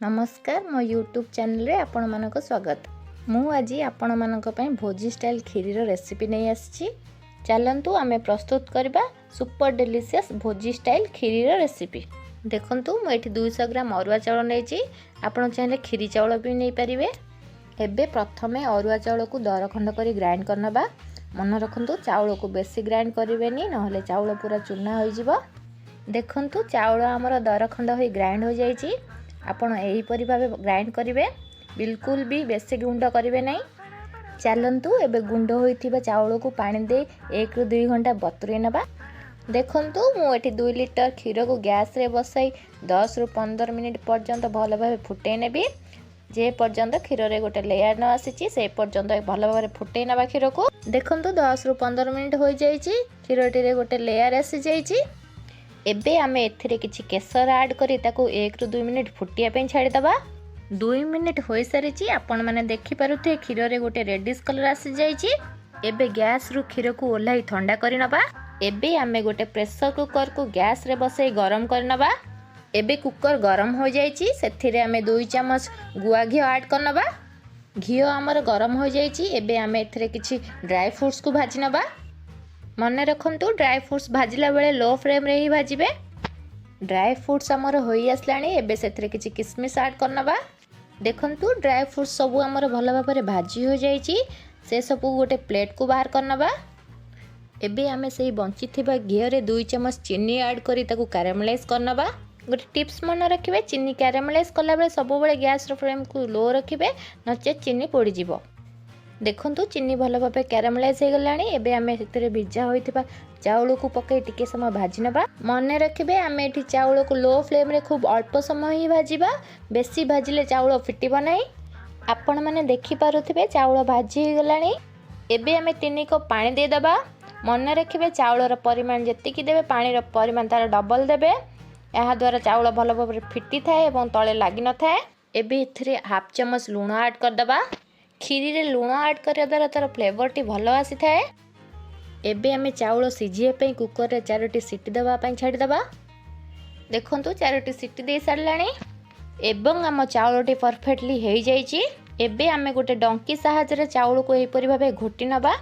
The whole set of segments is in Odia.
ନମସ୍କାର, ମୋ ୟୁଟ୍ୟୁବ୍ ଚ୍ୟାନେଲରେ ଆପଣମାନଙ୍କୁ ସ୍ୱାଗତ। ମୁଁ ଆଜି ଆପଣମାନଙ୍କ ପାଇଁ ଭୋଜି ଷ୍ଟାଇଲ୍ କ୍ଷୀରିର ରେସିପି ନେଇ ଆସିଛି। ଚାଲନ୍ତୁ, ଆମେ ପ୍ରସ୍ତୁତ କରିବା ସୁପର ଡେଲିସିୟସ୍ ଭୋଜି ଷ୍ଟାଇଲ୍ କ୍ଷୀରିର ରେସିପି। ଦେଖନ୍ତୁ, ମୁଁ ଏଠି 200 ଗ୍ରାମ ଅରୁଆ ଚାଉଳ ନେଇଛି। ଆପଣ ଚାହିଁଲେ କ୍ଷୀରି ଚାଉଳ ବି ନେଇପାରିବେ। ଏବେ ପ୍ରଥମେ ଅରୁଆ ଚାଉଳକୁ ଦରଖଣ୍ଡ କରି ଗ୍ରାଇଣ୍ଡ କରିନେବା। ମନେ ରଖନ୍ତୁ, ଚାଉଳକୁ ବେଶୀ ଗ୍ରାଇଣ୍ଡ କରିବେନି, ନହେଲେ ଚାଉଳ ପୁରା ଚୁନା ହୋଇଯିବ। ଦେଖନ୍ତୁ, ଚାଉଳ ଆମର ଦରଖଣ୍ଡ ହୋଇ ଗ୍ରାଇଣ୍ଡ ହୋଇଯାଇଛି। ଆପଣ ଏହିପରି ଭାବେ ଗ୍ରାଇଣ୍ଡ କରିବେ, ବିଲକୁଲ ବି ବେଶୀ ଗୁଣ୍ଡ କରିବେ ନାହିଁ। ଚାଲନ୍ତୁ, ଏବେ ଗୁଣ୍ଡ ହୋଇଥିବା ଚାଉଳକୁ ପାଣି ଦେଇ 1ରୁ 2 ଘଣ୍ଟା ବତୁରେଇ ନେବା। ଦେଖନ୍ତୁ, ମୁଁ ଏଠି 2 ଲିଟର କ୍ଷୀରକୁ ଗ୍ୟାସ୍ରେ ବସାଇ 10ରୁ 15 ମିନିଟ୍ ପର୍ଯ୍ୟନ୍ତ ଭଲ ଭାବେ ଫୁଟେଇ ନେବି। ଯେ ପର୍ଯ୍ୟନ୍ତ କ୍ଷୀରରେ ଗୋଟେ ଲେୟାର ନ ଆସିଛି, ସେ ପର୍ଯ୍ୟନ୍ତ ଭଲ ଭାବରେ ଫୁଟେଇ ନେବା କ୍ଷୀରକୁ। ଦେଖନ୍ତୁ, 10ରୁ 15 ମିନିଟ୍ ହୋଇଯାଇଛି, କ୍ଷୀରଟିରେ ଗୋଟେ ଲେୟାର ଆସିଯାଇଛି। ଏବେ ଆମେ ଏଥିରେ କିଛି କେଶର ଆଡ଼୍ କରି ତାକୁ 1ରୁ 2 ମିନିଟ୍ ଫୁଟିବା ପାଇଁ ଛାଡ଼ିଦେବା। 2 ମିନିଟ୍ ହୋଇସାରିଛି। ଆପଣମାନେ ଦେଖିପାରୁଥିବେ, କ୍ଷୀରରେ ଗୋଟେ ରେଡ଼ିସ୍ କଲର୍ ଆସିଯାଇଛି। ଏବେ ଗ୍ୟାସ୍ରୁ କ୍ଷୀରକୁ ଓହ୍ଲାଇ ଥଣ୍ଡା କରିନେବା। ଏବେ ଆମେ ଗୋଟେ ପ୍ରେସର କୁକରକୁ ଗ୍ୟାସ୍ରେ ବସାଇ ଗରମ କରିନେବା। ଏବେ କୁକର ଗରମ ହୋଇଯାଇଛି। ସେଥିରେ ଆମେ 2 ଚାମଚ ଗୁଆ ଘିଅ ଆଡ଼୍ କରିନେବା। ଘିଅ ଆମର ଗରମ ହୋଇଯାଇଛି। ଏବେ ଆମେ ଏଥିରେ କିଛି ଡ୍ରାଏ ଫ୍ରୁଟ୍ସକୁ ଭାଜି ନେବା। ମନେ ରଖନ୍ତୁ, ଡ୍ରାଏ ଫ୍ରୁଟ୍ସ ଭାଜିଲା ବେଳେ ଲୋ ଫ୍ଲେମ୍ରେ ହିଁ ଭାଜିବେ। ଡ୍ରାଏ ଫ୍ରୁଟ୍ସ ଆମର ହୋଇ ଆସିଲାଣି। ଏବେ ସେଥିରେ କିଛି କିସମିସ୍ ଆଡ଼୍ କରିନେବା। ଦେଖନ୍ତୁ, ଡ୍ରାଏ ଫ୍ରୁଟ୍ସ ସବୁ ଆମର ଭଲ ଭାବରେ ଭାଜି ହୋଇଯାଇଛି। ସେସବୁ ଗୋଟେ ପ୍ଲେଟ୍କୁ ବାହାର କରିନେବା। ଏବେ ଆମେ ସେଇ ବଞ୍ଚିଥିବା ଘିଅରେ 2 ଚାମଚ ଚିନି ଆଡ଼୍ କରି ତାକୁ କ୍ୟାରାମେଲାଇଜ୍ କରିନେବା। ଗୋଟେ ଟିପ୍ସ ମନେ ରଖିବେ, ଚିନି କ୍ୟାରାମେଲାଇଜ୍ କଲାବେଳେ ସବୁବେଳେ ଗ୍ୟାସ୍ର ଫ୍ଲେମ୍କୁ ଲୋ ରଖିବେ, ନଚେତ୍ ଚିନି ପୋଡ଼ିଯିବ। ଦେଖନ୍ତୁ, ଚିନି ଭଲ ଭାବେ କ୍ୟାରାମେଲାଇଜ୍ ହେଇଗଲାଣି। ଏବେ ଆମେ ସେଥିରେ ଭିଜା ହୋଇଥିବା ଚାଉଳକୁ ପକାଇ ଟିକେ ସମୟ ଭାଜି ନେବା। ମନେ ରଖିବେ, ଆମେ ଏଠି ଚାଉଳକୁ ଲୋ ଫ୍ଲେମ୍ରେ ଖୁବ୍ ଅଳ୍ପ ସମୟ ହିଁ ଭାଜିବା। ବେଶୀ ଭାଜିଲେ ଚାଉଳ ଫିଟିବ ନାହିଁ। ଆପଣମାନେ ଦେଖିପାରୁଥିବେ, ଚାଉଳ ଭାଜି ହେଇଗଲାଣି। ଏବେ ଆମେ 3 କପ୍ ପାଣି ଦେଇଦେବା। ମନେ ରଖିବେ, ଚାଉଳର ପରିମାଣ ଯେତିକି ଦେବେ, ପାଣିର ପରିମାଣ ତା'ର ଡବଲ୍ ଦେବେ। ଏହାଦ୍ୱାରା ଚାଉଳ ଭଲ ଭାବରେ ଫିଟିଥାଏ ଏବଂ ତଳେ ଲାଗିନଥାଏ। ଏବେ ଏଥିରେ ହାଫ୍ ଚାମଚ ଲୁଣ ଆଡ଼୍ କରିଦେବା। କ୍ଷୀରିରେ ଲୁଣ ଆଡ଼୍ କରିବା ଦ୍ୱାରା ତା'ର ଫ୍ଲେଭରଟି ଭଲ ଆସିଥାଏ। ଏବେ ଆମେ ଚାଉଳ ସିଝିବା ପାଇଁ କୁକରରେ ଚାରୋଟି ସିଟି ଦେବା ପାଇଁ ଛାଡ଼ିଦେବା। ଦେଖନ୍ତୁ, ଚାରୋଟି ସିଟି ଦେଇ ସାରିଲାଣି ଏବଂ ଆମ ଚାଉଳଟି ପରଫେକ୍ଟଲି ହେଇଯାଇଛି। ଏବେ ଆମେ ଗୋଟେ ଡଙ୍କି ସାହାଯ୍ୟରେ ଚାଉଳକୁ ଏହିପରି ଭାବେ ଘୋଟି ନେବା।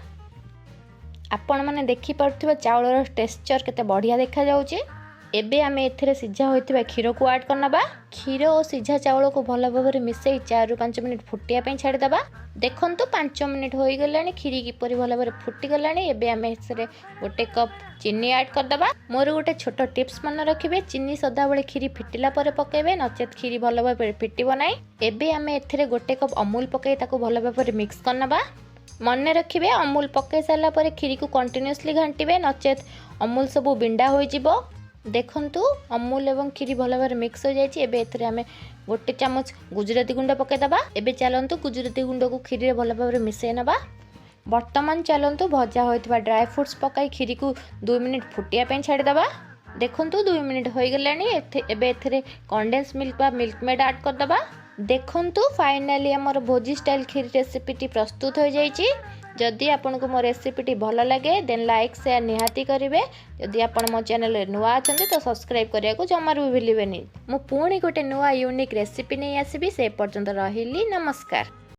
ଆପଣମାନେ ଦେଖିପାରୁଥିବେ, ଚାଉଳର ଟେକ୍ସଚର୍ କେତେ ବଢ଼ିଆ ଦେଖାଯାଉଛି। ଏବେ ଆମେ ଏଥିରେ ସିଝା ହୋଇଥିବା କ୍ଷୀରକୁ ଆଡ଼୍ କରିନେବା। କ୍ଷୀର ଓ ସିଝା ଚାଉଳକୁ ଭଲ ଭାବରେ ମିଶାଇ 4ରୁ 5 ମିନିଟ୍ ଫୁଟିବା ପାଇଁ ଛାଡ଼ିଦେବା। ଦେଖନ୍ତୁ, 5 ମିନିଟ୍ ହୋଇଗଲାଣି, କ୍ଷୀରି କିପରି ଭଲ ଭାବରେ ଫୁଟିଗଲାଣି। ଏବେ ଆମେ ଏଥିରେ ଗୋଟେ କପ୍ ଚିନି ଆଡ଼୍ କରିଦେବା। ମୋର ଗୋଟେ ଛୋଟ ଟିପ୍ସ ମନେ ରଖିବେ, ଚିନି ସଦାବେଳେ କ୍ଷୀରି ଫିଟିଲା ପରେ ପକାଇବେ, ନଚେତ୍ କ୍ଷୀରି ଭଲ ଭାବରେ ଫିଟିବ ନାହିଁ। ଏବେ ଆମେ ଏଥିରେ ଗୋଟେ କପ୍ ଅମୁଲ ପକାଇ ତାକୁ ଭଲ ଭାବରେ ମିକ୍ସ କରିନେବା। ମନେ ରଖିବେ, ଅମୁଲ ପକାଇ ସାରିଲା ପରେ କ୍ଷୀରିକୁ କଣ୍ଟିନ୍ୟୁଅସଲି ଘାଣ୍ଟିବେ, ନଚେତ୍ ଅମୁଲ ସବୁ ବିଣ୍ଡା ହୋଇଯିବ। ଦେଖନ୍ତୁ, ଅମୁଲ ଏବଂ କ୍ଷୀରି ଭଲ ଭାବରେ ମିକ୍ସ ହୋଇଯାଇଛି। ଏବେ ଏଥିରେ ଆମେ ଗୋଟେ ଚାମଚ ଗୁଜୁରାତି ଗୁଣ୍ଡ ପକାଇଦେବା। ଏବେ ଚାଲନ୍ତୁ, ଗୁଜୁରାତି ଗୁଣ୍ଡକୁ କ୍ଷୀରିରେ ଭଲ ଭାବରେ ମିଶାଇ ନେବା। ବର୍ତ୍ତମାନ ଚାଲନ୍ତୁ, ଭଜା ହୋଇଥିବା ଡ୍ରାଏ ଫ୍ରୁଟ୍ସ ପକାଇ କ୍ଷୀରିକୁ 2 ମିନିଟ୍ ଫୁଟିବା ପାଇଁ ଛାଡ଼ିଦେବା। ଦେଖନ୍ତୁ, 2 ମିନିଟ୍ ହୋଇଗଲାଣି। ଏବେ ଏଥିରେ କଣ୍ଡେନ୍ସ ମିଲ୍କ ବା ମିଲ୍କ ମେଡ଼୍ ଆଡ଼୍ କରିଦେବା। ଦେଖନ୍ତୁ, ଫାଇନାଲି ଆମର ଭୋଜି ଷ୍ଟାଇଲ୍ କ୍ଷୀରି ରେସିପିଟି ପ୍ରସ୍ତୁତ ହୋଇଯାଇଛି। ଯଦି ଆପଣଙ୍କୁ ମୋ ରେସିପିଟି ଭଲ ଲାଗେ, ଦେନ୍ ଲାଇକ୍, ସେୟାର ନିହାତି କରିବେ। ଯଦି ଆପଣ ମୋ ଚ୍ୟାନେଲରେ ନୂଆ ଅଛନ୍ତି, ତ ସବସ୍କ୍ରାଇବ୍ କରିବାକୁ ଜମାରୁ ବି ଭୁଲିବେନି। ମୁଁ ପୁଣି ଗୋଟେ ନୂଆ ୟୁନିକ୍ ରେସିପି ନେଇ ଆସିବି। ସେ ପର୍ଯ୍ୟନ୍ତ ରହିଲି, ନମସ୍କାର।